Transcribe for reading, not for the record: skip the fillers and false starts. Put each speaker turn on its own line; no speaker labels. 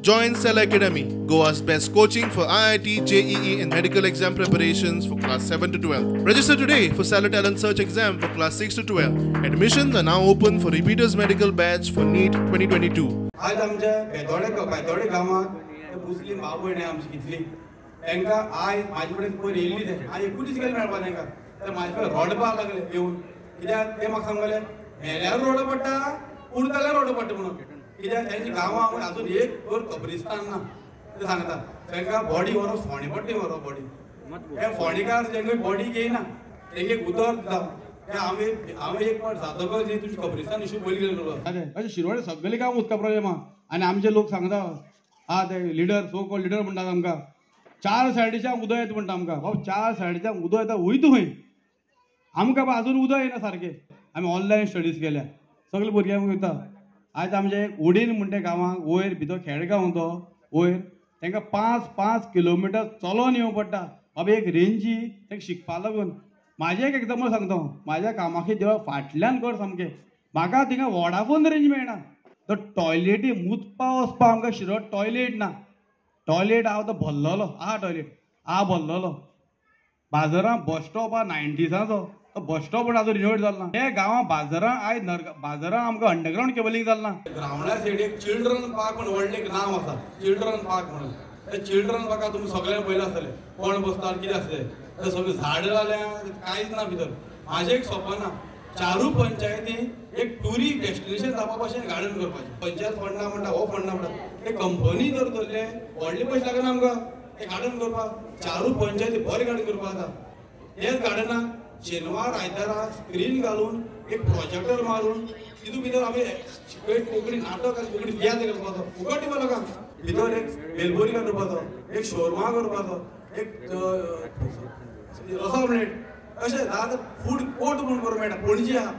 Join Cell Academy, Goa's best coaching for IIT, JEE and medical exam preparations for class 7 to 12. Register today for Cellar Talent Search exam for class 6 to 12. Admissions are now open for repeaters medical batch for NEET 2022.
आज आमच्या बेतोडे बेतोडे गांवांत मुस्लीम भाव भयणी आमची कितली तांकां आयज म्हाजे कडेन पयर येयल्ली ते आनी एकूच दीस गेले मेळपा तांकां तर म्हाजे कडेन रडपाक लागले येवन कित्याक ते म्हाका सांगले मेल्यार रोड पडटा उरताल्यार रोड पडटा म्हणून कित्याक तेंच्या गांवांत अजून एक वर कब्रिस्तान ना ते सांगता तांकां बॉडी व्हरोप फोंडे पडटा व्हरोप बॉडी ते फोंडेकार तेंगे बॉडी घेयना तेंगे उदक दिता ते आमी हांवें एक फावट जातकच न्ही तुमची कब्रिस्तान इशू पयलीं गेले करपाक अशें शिरोडे सगळे गांव उदका प्रॉब्लेम आहा आनी आमचे लोक सांगता हा ते लिडर सो कॉल्ड लिडर म्हणटात आमकां चार सायडीच्यान उदक येता म्हणटा आमकां बाबा चार सायडीच्यान उदक येता वयता खंय आमकां अजून उदक येना सारकें. आमी ऑनलायन स्टडीज केल्या सगळे भुरग्यांक वयता. आयज आमचे उडीन म्हणटा गांवांक वयर भितर खेडगांव तो वयर तांकां 5-5 किलोमिटर चलोन येवंक पडटा बाबा एक रेंजी तांकां शिकपाक लागून. म्हाजें एक एग्जाम्पल सांगता हांव म्हाज्या कामाखे देवळा फाटल्यान कर सामकें म्हाका थिंगा वोडाफोन रेंज मेळना तो टॉयलेटी मुतपा वचपा आमकां शिरोड टॉयलेट ना. टॉयलेट हांव तो भरलेलो आहा टॉयलेट आहा भरलेलो बाजारां बस स्टॉप आहा 90साचो तो बस स्टॉप पण आजून रिनोवेट जालो ना. हे गांवां बाजारां आयज बाजारां आमकां अंडरग्रावंड केबलिंग जालें ना. ग्रावंडा सायड एक चिल्ड्रन पार्क म्हणून व्हडलें एक नांव आसा चिल्ड्रन पार्क म्हणून ते चिल्ड्रन पार्काक तुमी सगळ्यांक पयलें आसतलें कोण बसतात कितें आसतलें ते सगळें झाडां जाल्या कांयच ना भितर. म्हाजें एक सपन आहा चारू पंचायती एक टुरिस्ट डेस्टिनेशन जावपा भशेन गार्डन करपाचें. पंचायत फंड ना म्हणटा हो फंड ना म्हणटा ते कंपनी जर धरले व्हडले पयशे लागना आमकां ते गार्डन करपाक. चारू पंचायती बरें गार्डन करपाक जाता. तेच गार्डनाक शेनवार आयतारा स्क्रीन घालून एक प्रोजेक्टर मारून तितून भितर आमी कोंकणी नाटक आनी कोंकणी तियात्र करपाचो फुकट दिवपा लोकांक भितर एक बेलबोरी करपाचो एक शोरमा करपाचो एक रस ऑमलेट अशें जाल्यार फूड कोर्ट म्हूण करूंक मेळटा. पणजे आहा